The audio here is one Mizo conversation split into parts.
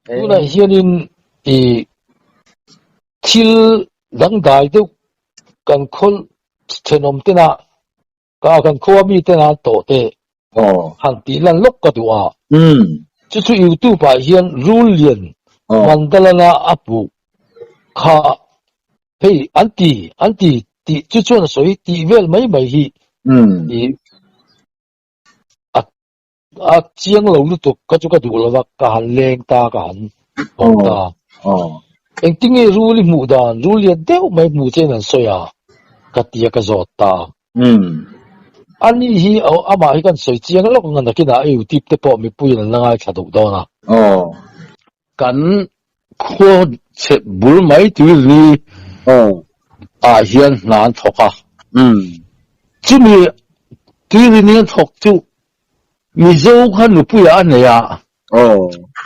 Tunah hianin i thil dangdai deuh kan khawl thenawm tena ka kan khua mi tena tawh te han tih lan lawk ka duh a. Chu chu YouTube ah hian rul lian Mandalana a hmuh kha hei an ti an ti tih chu chuan a sawi tih vel mai mai hi i a A chiang lo lutuk ka chu ka duh lo va, ka han leng ta, ka han awm ta. Engtinge rul i hmuh dan, rul lian deuh mai hmuh che in an sawi a, ka ti a, ka zawt ta. Ani hi amah hi kan sawi chiang lawk ang a, nakinah a YouTube te pawh mipuiin an la ngaithla duh dawn a. Kan khaw chhe bul mai tuilni ah hian hna an thawk a. Chumi tuilni an thawk chu Mizo kha nupuiah a nei a,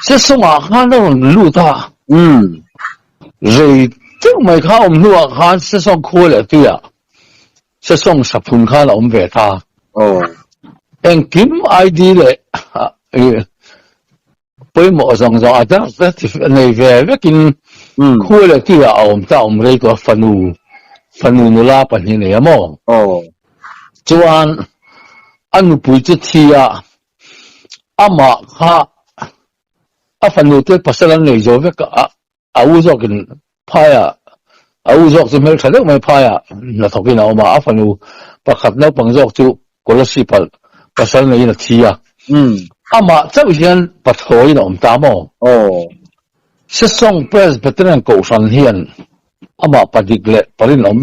Sesawngah khan a rawn lut a. Rei deuh mai kha a awm hnuah khan Sesawng khua leh tuiah Sesawng saphun khan a awm ve ta. Engkim ID leh Pawimawh zawng zawng a darh zet nei ve vekin khua leh tuiah a awm ta awm rei tawh a fanu fanu nula pahnih nei a maw? Chuan a nupui chu thi a amah kha a fanu te pasal an nei zo vek a a u zawkin phaiah a u zawk chu hmeltha deuh mai phaiah hnathawkin a awm a, a fanu pakhat naupang zawk chu Kolasib ah pasal neiin a thi a, amah chauh hian pathlawiin a awm ta maw? Sesawng Presbyterian Kohhran hian amah padik leh parinawm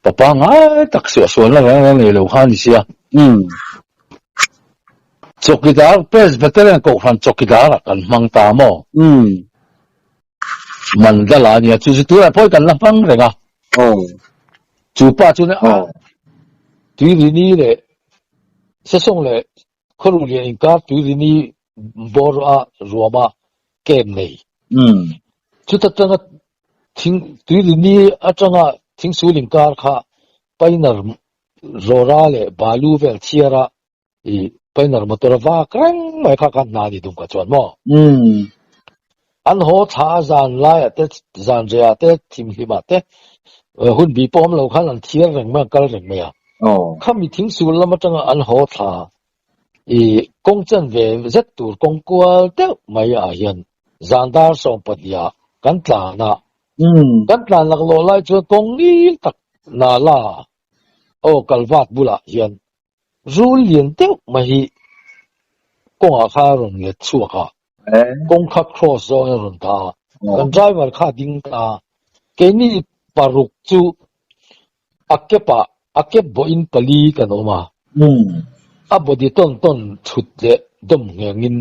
pa pangngai tak suahsualna reng reng nei lo kha a ni sia. Chawkidar Presbyterian Kohhran chawkidar ah kan hmang ta maw? Mandala a nia, chu chu tunah pawh kan la hmang reng a. Chu pa chuan a Tuirini leh Sesawng leh Khawruh lian inkar Tuirini bawr a ruama camp nei. Chuta tanga thing Tuirini atanga Thingsul inkar kha Painar Rawra leh Balu vel chhiara I painter motor a vak reng mai kha khan hna a ni dum ka chuan maw? An haw thla a zan laiah te zan rehah te thimhlimah te hun bi pawh awm lo khan an thiar reng mai an kal reng mai a. Khami thingsul lam atanga an haw thla i kawng chen ve zet tur kawng kual deuh mai ah hian zan dar 12 ah kan tlan a. Kan tlan laklawh lai chuan kawng ngil tak nala aw kalvat bulah hian Rul lian deuh mai hi kawngah kha a rawn let chhuak a, kawng kha cross zawngin a rawn dah a, kan driver kha a ding ta a, keini paruk chu a kepah a kep bawhin pali kan awm a, a body tawn tawn chhut leh dawm nghengin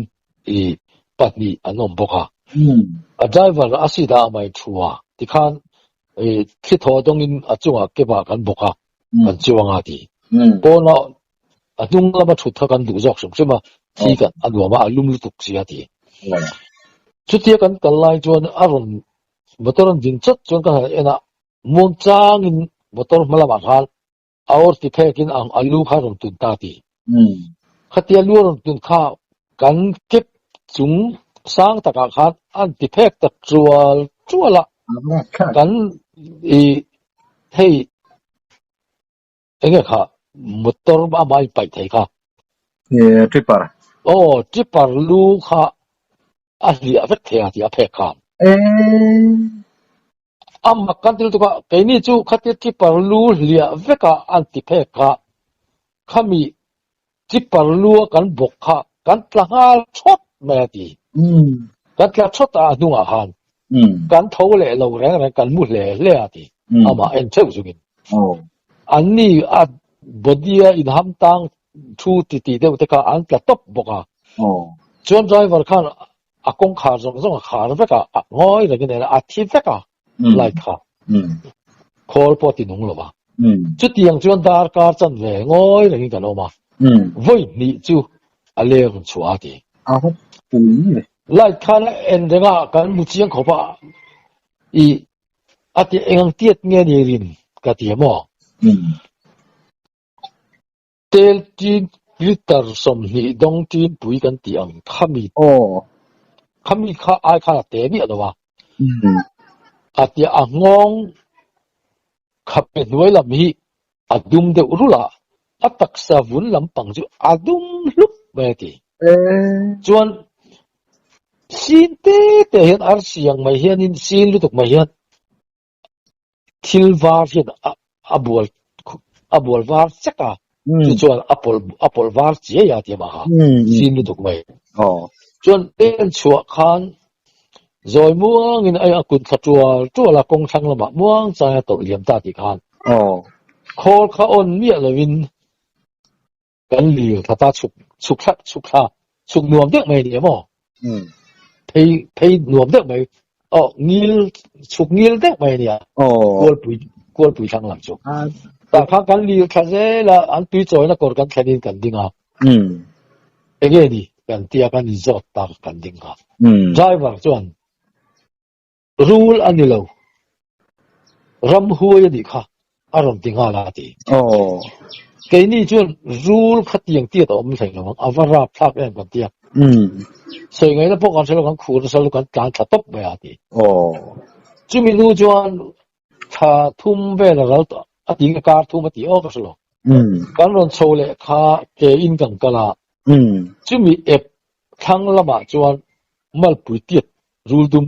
i pahnih an awm bawk a, a driver a seat ah a mai thu a, tikhan i thli thaw dawngin a chungah kepah kan bawk a. kan chuang a ti. Pawna a hnung lama thut kha kan duh zawk hrim hrim a, thi kan a nuam a, a lum lutuk si a ti. Chutia kan kal lai chuan a rawn motor an ding chawt chuan ka han en a, muang changin motor hma lamah khan a awr ti phekin a lu kha a rawn tun ta a ti. Khatia lu a rawn tun kha kan kep chung sang takah khan a an ti phek ta tual tual a, kan i Hei enge kha motor amah in paih thei kha. Tripper. Aw tripper lu kha a hliah vek thei a tih a phek khan. A mak kan ti lutuk a, keini chu khatia tripper lu hliah vek a an ti phek kha, khami tripper lu a kan bawk kha kan tla nghal thawt mai a ti. Kan tla thawt a a hnungah khan kan tho leh lo reng reng kan mu hle hle a ti. Amah en theuh zungin. An ni a body a inham tang thu ti tih deuh te kha an tla tawp bawk a. Chuan driver khan a kawngkhar zawng zawng a khar vek a, a ngawi rengin a thi vek a light kha. Khawl pawh a ti nung lo va. Chutiang chuan darkar chan ve ngawi rengin kan awm a. Vawi hnih chu a leng rawn chhuah a ti. Light khan a en reng a, kan hmu chiang khawp a, i a ti eng ang tiat nge ni rin ka ti a maw? Tel tin liter 20 dawng tin pui kan tih ang khami. Khami kha ai khan a te miah lo a. A tia a nghawng khape hnuai lam hi a dum deuh rulh a, a taksa vun lampang chu a dum hlup mai a ti. Chuan sin te te hian arsi ang mai hianin sin lutuk mai hian thil var hian a bual a bual var chek a, chu chuan a pawlh a pawlh var chiai a ti amah kha sin lutuk mai. Chuan pen chhuah khan zawi muangin a a kut thla tual tual a kawng thlang lamah muang chang a tawlh liam ta tih khan khawl kha awn miah lovin Kan lir thla ta chhuk chhuk thla chhuk thla chhuk nuam deuh mai ni emaw? Phei phei nuam deuh mai aw ngil chhuk ngil deuh mai nia kualpui kualpui thlang lam chu. Tah khan kan lir thla zel a an tui chawina kawr kan thlen in kan ding a. Enge ni kan tia kan inzawt ta kan ding kha. Driver chuan Rul a ni lo. Ramhuai a nih kha a rawn ti nghal a ti. Keini chuan rul kha tiang tiat a awm hlei lo ang, a va rap thlak em kan ti a. Sawi ngaihna pawh kan hre lo, kan khur nasa lutuk kan tlan thla tawp mai a ti. Chumi hnu chuan thla thum vel a ral tawh a ti nge kar thum a ti awk a hre lo. Kan rawn chho leh kha ke in kan kal a, chumi ep thlang lamah chuan malpui tiat rul dum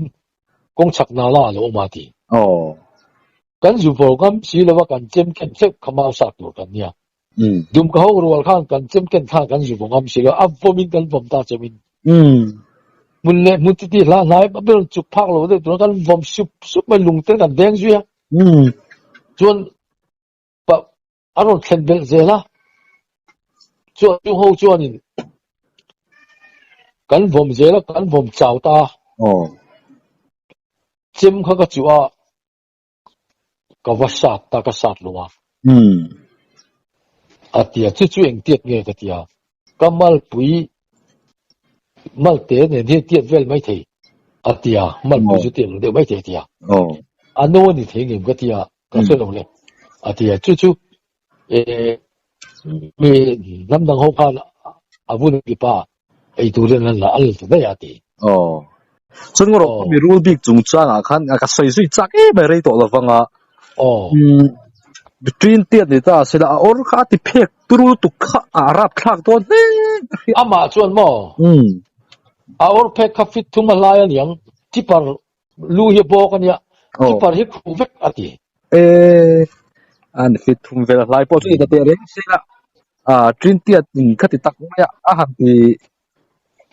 kawng chhak nala a lo awm a ti. Kan zu vawr ngam si lova kan chem ken hleuh kha mau sak tur kan nia. Dum ka ho rual khan kan chem ken khan kan zu vawr ngam si lo a vawm in kan vawm ta chem in. Hmun leh hmun titi hla hnai a ber chuk phak lo deuh tur kan vawm sup sup mai lung te kan deng zui a. Chuan a rawn thlen belh zel a, chuan chu ho chuanin kan vawm zel a, kan vawm chau ta a, chem kha ka chuh a, ka va sat ta, ka sat lo a, a ti a, chu chu engtiat nge ka ti a, ka malpui malte nen hian tiat vel mai thei a ti a, malpui chu tiat lo deuh mai thei a ti a, a no a ni thei ngem ka ti a, ka hre lo le a ti a, chu chu mi hnam dang ho khan a vun kipa ei turin an la an la ti daih a ti. Aw. Chuan ngawr awm mi rul bik chung changah khan ka sawi zui chak em mai rei tawh lo vang a. Aw. Between tiat ni ta sila a awr kha a ti phek turu lutuk kha a rap thlak dawn hle. Amah chuan maw? A awr phek kha fit thum a hlai aniang tipper Lu hi bawk a nia, keeper hi khuh vek a ti. E, an fit thum vel hlai pawh chu i ta teh reng se la, a Trintiat in khati tak mai a, a han ti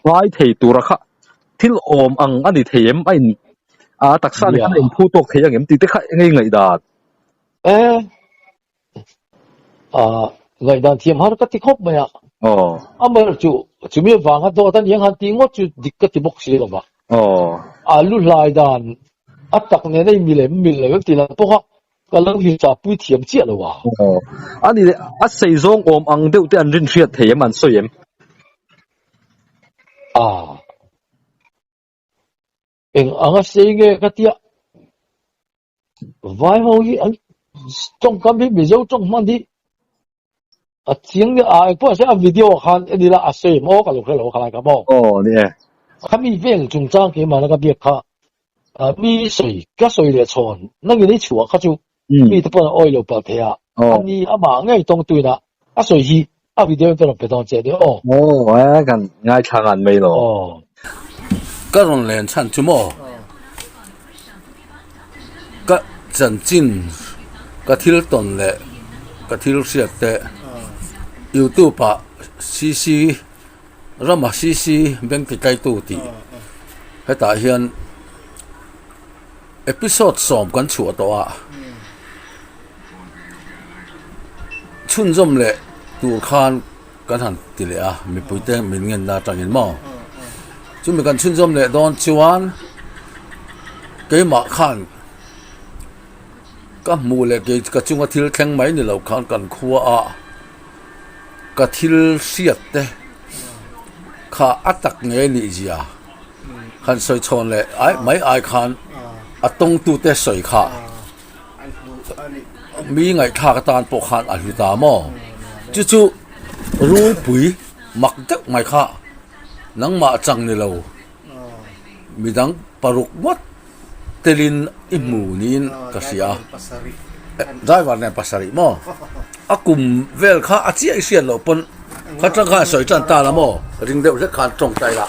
ngai thei tura kha thil awm ang a ni thei em, a in a taksa ni khan a in phu tawk thei ang em tih te kha eng nge ngaihdan? E, a ngaihdan thiam har ka ti khawp mai a. Aw. Amar chu chumi avanga dawt a niang han tih ngawt chu dik ka ti bawk si lo va. Aw. A lu hlai dan a tak nen a inmil em mil lo em tih lam pawh kha ka lo hrilhchah pui thiam chiah lo a. Aw. A ni leh a sei zawng awm ang deuh te an rin hriat thei em an sawi em? A. Eng anga sei nge ka tia Vai ho hi an tawngkam hi Mizo tawng hman hi a chiang ni a engpawh se a video ah khan en ila a same aw ka lo hre lo khalai ka maw. Aw ni e. Khami vel chungchang keimahna ka biak kha mi sawi ka sawi leh chhawn nangin i chhuah kha chu mi te pawn a awi lo palh thei a ani amah ngei tawngtuin a a sawi hi a video in ka rawn pe dawn che nia aw. Aw e kan ngaithla ngan mai lo. Aw. Ka rawn len chhan chu maw? Ka chanchin ka thil tawn leh ka thil hriat te youtube ah cc rama cc bank ti tlaitu tih hetah hian Episode 10 kan chhuah tawh a, chhunzawm leh tur khan kan han ti leh a, mipuite min ngenna atangin maw? Chumi kan chhunzawm leh dawn chuan keimah khan ka hmuh leh kei ka chunga thil thleng mai ni lo khan kan khua a ka thil hriat te kha a tak nge nih zia. Han sawi chhawn leh ai mai ai khan a tawngtute sawi kha mi ngaihthlak atan pawh khan a hlu ta maw? Chu chu rulpui mak deuh mai kha nangmah chang ni lo. Midang paruk ngawt telin i hmu niin ka hria. Driver nen pasarih maw? A kum vel kha a chiah i hriat loh pawn kha tang khan sawi tan ta la maw? Ring deuh hlek khan tawng ta ila.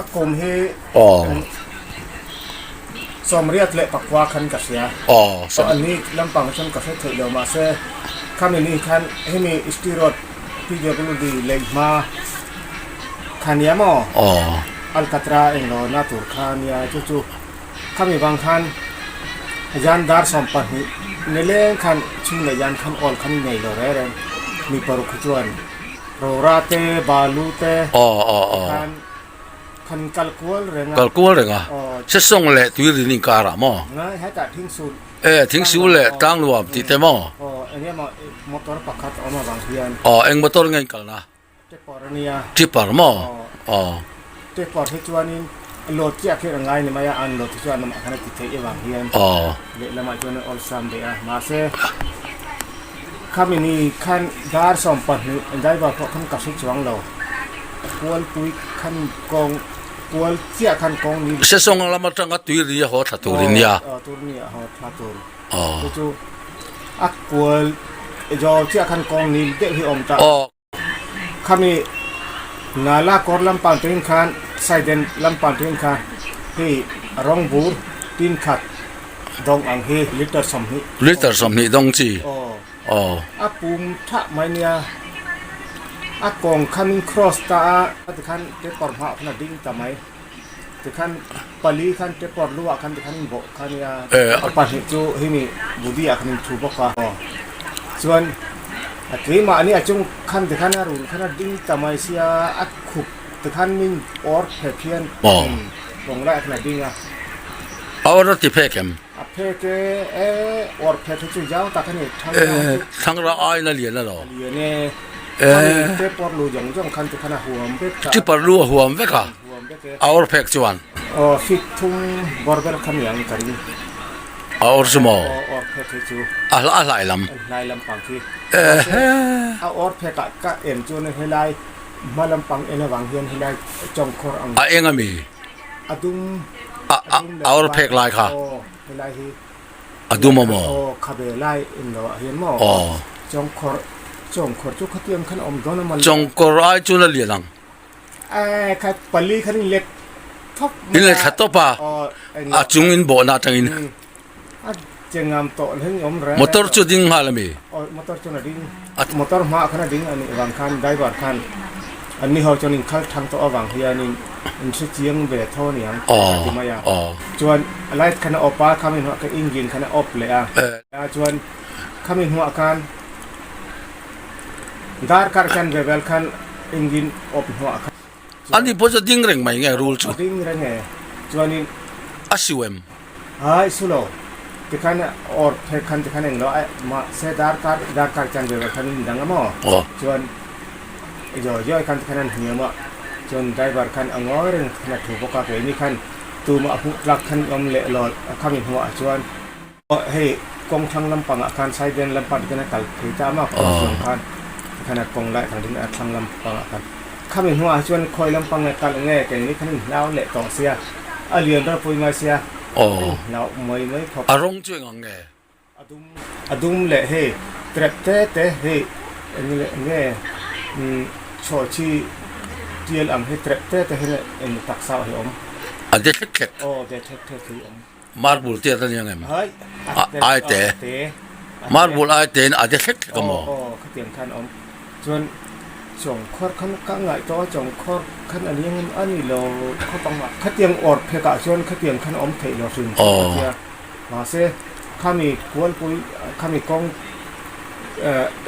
A kum hi sawmriat leh pakua khan ka hria. Aw ni lampang chuan ka hre theih lo mahse khami ni khan hemi Steroid PWD lei hma kha nia maw? Alkatra englo na tur kha nia chu chu khami vang khan zan dar 12 nileng khan chhung leh zan khan awl khan nei lo reng reng mi paruk hi chuan Rora te balu te khan khan kal kual reng a. Kal kual reng a. Sesawng leh Tuirin inkarah maw? Hetah Thingsul. E, Thingsul leh Tlangnuam tih te maw? Aw, eng emaw motor pakhat awm avang hian. Aw, eng motor nge in kalna? Tipper a nia. Tipper maw? Aw. Tipper hi chuanin load chiah khi a ngai ni mai a, an load hi chuan amah khan a ti theih avang hian lehlamah chuan a awlsam ve a, mahse khami ni khan dar 12 driver pawh khan ka hre chuang lo, kualpui khan kawng kual chiah khan kawng ni. Sesawng lam atanga tui ri a haw thla tur in nia. Aw, tur ni a haw thla tur. Chu chu a kual zawh chiah khan kawng ni deuh hi a awm ta. Khami Nala kawr lampang tuin khan Saiden lampang tuin khan hei rawng bur tin khat dawng ang hi liter 20. Liter 20 dawng chi. Aw. A pum thah mai nia. A kawng khamin cross ta a tikhan paper hmaah khan a ding ta mai. Tikhan pali khan paper luah khan tikhan in bawh kha nia. A pahnih chu hemi budi ah khan in thu bawk a. Chuan a keimahni a chung khan tikhan a run khan a ding ta mai sia a khup tikhan min awr phek hian kawng laiah khan a ding a. A awr a ti phek em? A phek e, e awr phek hi chu zau tak a ni. Thangra hi chu. Thangra aiin a lian alo. A lian e. Khami paper lu zawng zawng khan tikhan a huam vek a. Tipper lu a huam vek a. A awr phek chuan. Aw feet thum bawr ber kha niang ka ring. A awr chu maw? Aw awr phek hi chu. A a hlai lam. A hlai lampang khi. A awr phek ah ka en chuan helai hma lampang en avang hian helai chawngkhawr ang. A eng ami? A dum. A a a awr phek lai kha. Aw helai hi. A dum a maw? Aw khabe lai en lo ah hian maw? Aw. Chawngkhawr chawngkhawr chu khatiang khan a awm dawn a maw? Chawngkhawr ai chuan a lian ang. In let thla tawp a, a chung in bawhna atangin motor chu a ding nghal a mi? Aw aw. Darkar chan ve vel khan engine off hnuah khan. Ani pawh chu a ding reng mai nge rul chu? A ding reng e. Chuanin. A siu em? Hai su lo. Tikhan or phek khan tikhan englo a mahse darkar darkar chan ve vel khan in dang a maw? Aw. Chuan zawi zawi khan tikhan an hniam a, chuan driver khan a ngawi reng khan a thu bawk a, keini khan tumah hmuh tlak khan awm leh lo a khami hnuah chuan. Hei kawng thlang lampangah khan Saiden lampang te khan a kal phei ta a kawng chuang khan tikhan a kawng laiah khan a ding a thlang lampangah khan khami hnuah chuan khawi lampang nge kal nge keini khan inhlau leh tawh sia a lian ropui mai sia inhlau mai mai khawp. A rawng chu eng ang nge? A dum a dum leh hei trek te te hei eng leh nge chhawhchhi tial ang hi trek te te hi eng taksa ah hi a awm. A de thlek thlek. Aw de thlek thlek hi a awm. Marble tiat a nia ngem? Ai te. Marble ai te in a de thlek thlek a maw? Aw khatiang khan awm. Chuan chawngkhawr khan ka ngaih tawh a chawngkhawr khan a nia ngem a ni lo khawp ang mah. Khatiang awr phek ah chuan khatiang khan awm theih lo hrim hrim a tia. Mahse khami kualpui khami kawng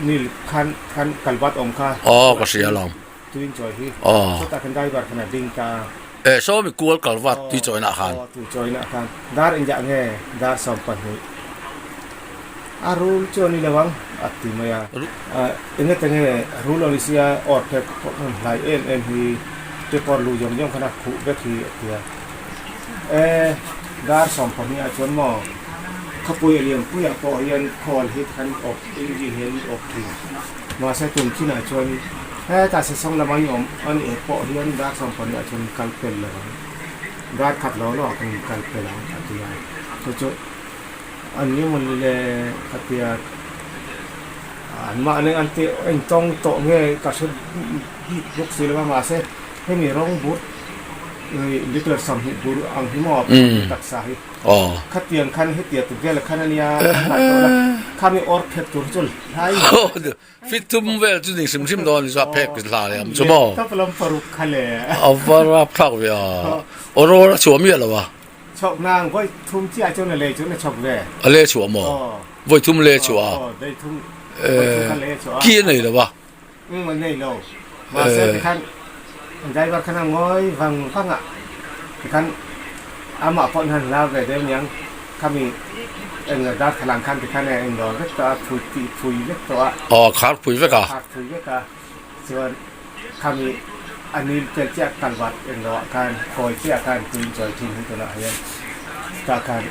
nil khan khan kalvat awm kha. Aw ka hria alawm. Tuin chawi hi. Aw. Chutah khan driver khan a ding ta. E, sawmi kual kalvat tui chawina ah khan. Aw, tui chawina ah khan. Dar engzah nge? Dar 12. A rul chu a ni lo ang, a ti mai a. Engete nge rul a ni sia, awr phek pawh khan hlai em em hi, paper lu zawng zawng khan a khuh vek hi a ti a. E, dar 12 ah chuan maw, khawpui a lianpuiah pawh hian khawl hi khan awp, engine hian awp thin. Mahse, tun chinah chuan. Hetah Sesawng lama i awm a nih pawh hian dar 12 ah chuan kal pel lo ang, dar khat lo lo ah kan kal pel ang a ti a, chu chu a ni mawni le ka ti a, anmahni an tih a intawng tawh nge ka hre bik bawk si lo a mahse hemi rawng bur liter 20 bur ang hi maw taksa hi. Khatiang khan hetiang tur vel khan a nia an ngaih tawh la, khami awr phek tur hi chu hlai Fit thum vel chu ning hrim hrim dawn a ni chu a phek hla leh ang chu maw. Tap lam paruk kha le. A va rap thlak ve a, aw rawl a chhuah miah lo a. Chhawk nang vawi thum chiah chuan a lei chuan a chhawk ve. A le chhuah maw? Vawi thum le chhuah a. Aw vawi thum vawi thum kha le chhuah a. Ki a nei lo a. Umm a nei lo. Mahse tikhan driver khan a ngawi vang vang a, tikhan amah pawh hian hla ve deuh aniang khami eng darthlalang khan tikhan a englo vek tawh a, phui tih phui vek tawh a. Aw khar phui vek a. Khar phui vek a, chuan khami a nil tel chiah kalvat englo ah khan kawi chiah khan tui chawi thin hi tunah hian tah khan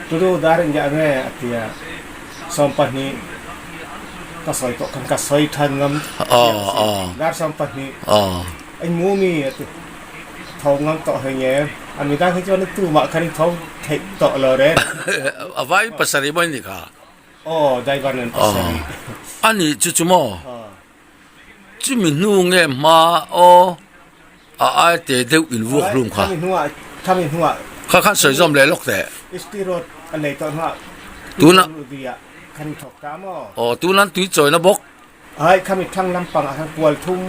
tudu dar engah nge a ti a. 12 ka sawi tawh khan ka sawi than ngam chiah si dar 12 eng mu mi a ti tho ngam tawh hei nge a mi dang hi chuan tumah khan in tho theih tawh lo reng a vai pasarih maw ni kha aw driver nen pasarih a nih chu chu maw chumi hnu nge hma aw a ai te deuh in vuak hlum kha. Khami hnuah khami hnuah Kha khan sawi zawm leh lawk teh. Isti road a nei tawh hnuah Tuna PWD ah khan in thawk ta maw? Aw tunan tui chawina bawk. Ai khami thlang lampang ah khan kual thum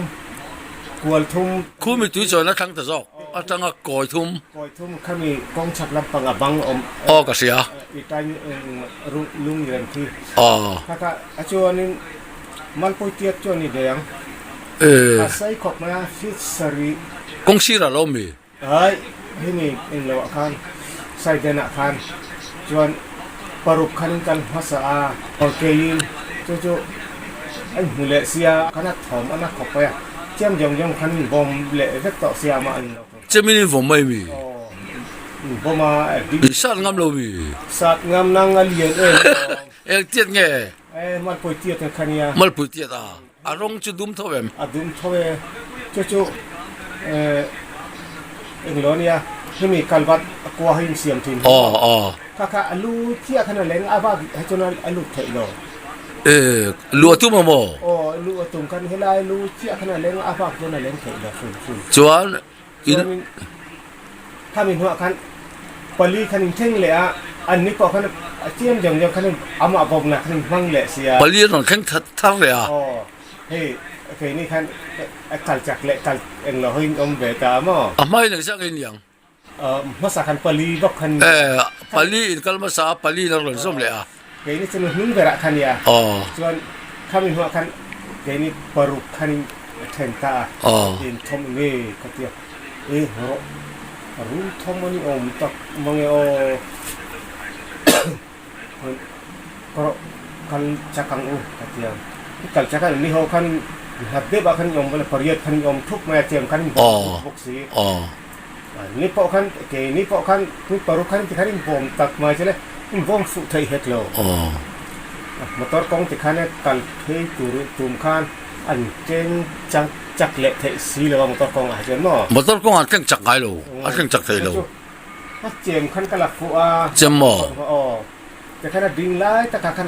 kual thum. Khumi tui chawina thlang ta zawk atanga kawi thum. Kawi thum khami kawng chhak lampang a bang awm. Aw ka hria. I tain lung rem khi. Aw. Kha kha a chuanin Malpui tiat chu a ni ve ang. A sei khawp mai a, feet sarih. Kawng sir a lo mi? Ai, hemi eng lo ah khan, side ah khan chuan paruk khan in kal hmasa a, keiin chu chu a inhmu leh sia, khan a thawm a na khawp mai a, chiam zawng zawng khan in bawm leh vek tawh sia amah a ni lo tur. Chiam in in vawm mai mi? Aw, in bawm a, In sat ngam lo mi? Sat ngam nang a lian em aw. Eng tiat nge? E, Malpui tiat ang kha nia. Malpui tiat a, a rawng chu dum tho em? A dum tho e, chu chu e englo nia, hemi kalvat a kua hi insiam thin hi. Aw, aw. Kha kha a lu chiah khan a leng a bak hi chuan a lut theih lo. E, lu a tum a maw? Aw, lu a tum khan helai lu chiah khan a leng a bak chuan a leng theih lo hrim hrim. Chuan in. Chuanin khami hnuah khan pali khan in thleng leh a, an ni pawh khan a chiam zawng zawng khan amah vawmna khan in hmang leh si a. Pali an rawn thleng thar leh a. Aw, hei keini khan a kal chak leh kal englo hawiin awm ve ta a maw? A hmain engzah nge niang? Hmasa khan pali bawk khan. E, pali in kal hmasa a, pali in a rawn zawm leh a. Keini chu hnung berah khan nia. Aw. Chuan khami hnuah khan keini paruk khan in a then ta a. Aw. In thawm nge ka tia. E rawh rul thawm a ni awm tak mange aw. Ka rawh kal chak ang u ka tia. I kal chak a ni ho khan hlat deuh ah khan in awm vel a pariat khan in awm thup mai a chem khan in bawm thup bawk si. Aw. Ni pawh khan keini pawh khan ni paruk khan tikhan in bawm tak mai chu le in bawm fuh theih hek lo. Motor kawng tikhan e kal phei tur tum khan an tleng chak chak leh theih si lo a motor kawng ah chuan maw. Motor kawng ah an tleng chak ngai lo a tleng chak thei lo. A chem khan ka la fuh a. Chem maw? Aw tikhan a ding lai takah khan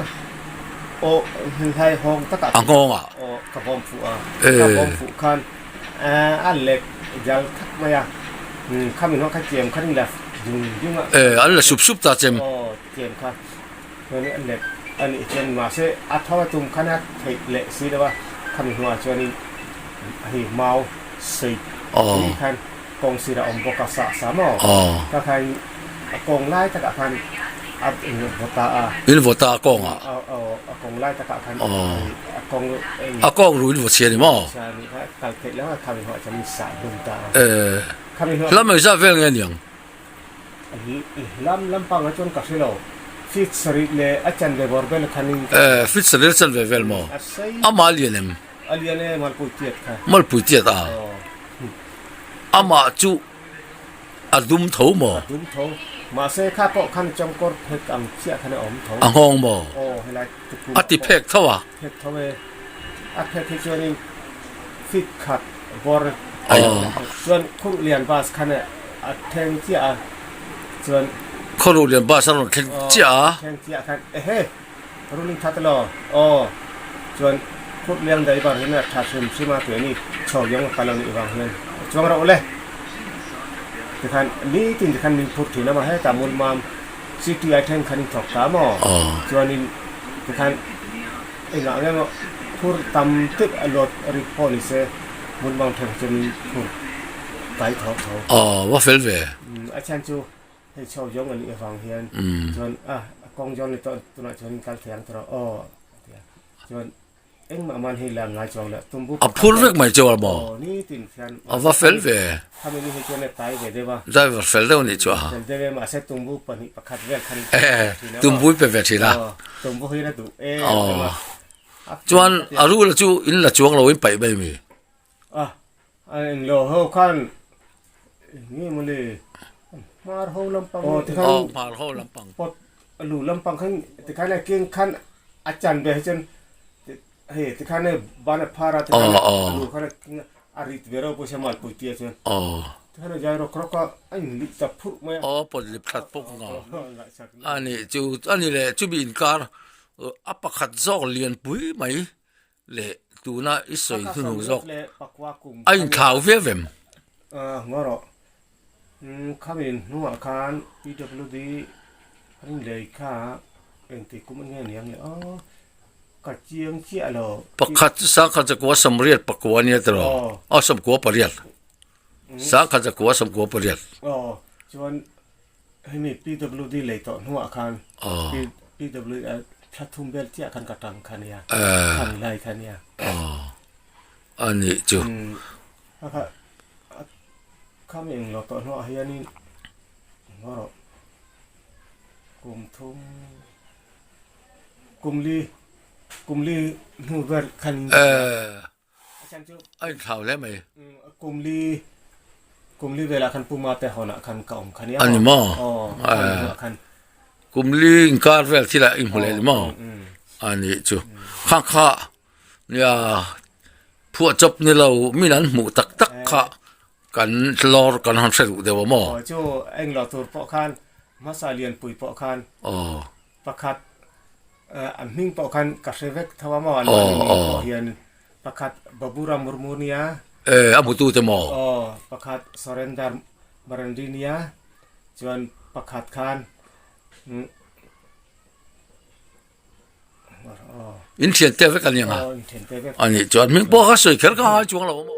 aw hlai hawng takah A nghawng ah. Aw ka bawm fuh a. Ka bawm fuh khan A lek jal thak mai a, khami hnuah kha chem kha ring la dung dung a. E, an la sup sup ta chem. Aw, chem kha chuan a lek a nih chuan mahse a tho a tum khan a theih leh si lo a, khami hnuah chuanin hei mau sei tui khan kawng sirah a awm bawk a, sah sa maw? Kha khan a kawng lai takah khan a vaw ta a. In vaw ta a kawngah? Aw, a kawng lai takah khan a kawng. A kawng ru in vaw chhia ni maw? Chhia ni kha kal theih lo a, khami hnuah chuan min sah dun ta a. Khami hnuah. Hlam engzah vel nge niang? Hlam lampangah chuan ka hre lo. Feet sarih leh a chanve bawr vel khan in. Feet sarih leh a chanve vel maw? A sei. Amah a lian em? A lian e, Malpui tiat kha. Malpui tiat a? Amah chu a dum tho maw? A dum tho. Mahse kha pawh khan chawngkawr phek ang chiah khan a awm tho. A nghawng maw? Aw, helai tukum A ti phek tho a? Phek tho e. A phek hi chuanin feet khat bawr chuan Khurhlian bus khan a thleng chiah a chuan Khurhlian bus a rawn thleng chiah a. Thleng chiah khan ehe ruling that elaw aw chuan Khurhlian driver hian a tha hrim hrim a tih a ni chho zawng a kal a nih vang hian chuang rauh le tikhan nitin tikhan min phur thin a mah hetah Mulmam city ai thleng khan in thawk ta maw chuanin tikhan Engah nge maw phur tam tirh a luat rik pawh ni se hmun bang theng chuan in phur kai tho tho. Aw va fel ve. A chhan chu hei chho zawng a nih avang hian chuan a kawng zawn ni tawh tunah chuan in kal thei ang tawh aw a ti a chuan engmah man hei la ngai chuang leh tumbu A phur vek mai chu a maw? Aw nitin hian A va fel ve. Khami ni hi chuan a tai ve deuh a. Driver fel deuh a nih chu a. Fel deuh e mahse tumbu pahnih pakhat vel khan in tumbu i pe ve thin a. Aw tumbu hi a duh em em a. Chuan a rul chu in la chuang lo in paih mai mi. A a englo ho khan eng nge mawle hmar ho lampang aw tikhan aw hmar ho lampang pawt a lu lampang khan tikhan a keng khan a chan ve hi chuan Hei tikhan hei ban a phar a tikhan a lu khan a rit ve reuh pawh sia malpui tia chuan tikhan a zai rawk rawk a a inlip ta phurh mai a. Aw pawt lip that pawk nga a nih chu a ni leh chumi inkar a pakhat zawk lianpui mai leh tuna i sawi hnuhnung zawk a inthlau viau em? Ngaw rawh khami hnuah khan PWD an inlei kha engti kum nge niang le aw. Ka chiang chiah lo. Pakhat chu sangkhat zakua sawmriat pakua ania tiraw? Aw sawmkua pariat. Sangkhat zakua sawmkua pariat. Aw chuan hemi PWD lei tawh hnuah khan PWD thla thum vel chiah khan ka tang kha nia. Khami lai kha nia. Aw anih chu. Khami englo tawh hnuah hianin ngaw rawh kum thum. Kumli kumli hnu ber khan A inthlau hle mai. Kumli kumli velah khan Puma te hawnah khan ka awm kha nia. A ni maw? Kumli inkar vel thilah i hmu leh ni maw? A nih chu. Kha kha nia phuahchawp ni lo min an hmuh tak tak kha kan lawr kan han hre duh deuh a maw? Aw chu englo tur pawh khan hmasa lianpui pawh khan. Aw. Pakhat an hming pawh khan ka hre vek tho a maw an mahni hming pawh hian pakhat Babura Murmu nia. E a hmutu te maw? Aw pakhat Surender Marandi nia chuan pakhat khan In thian te vek a ni ang a? Aw in thian te vek. Ani chuan hming pawh kha sawi kher ka ngai chuang lo a maw?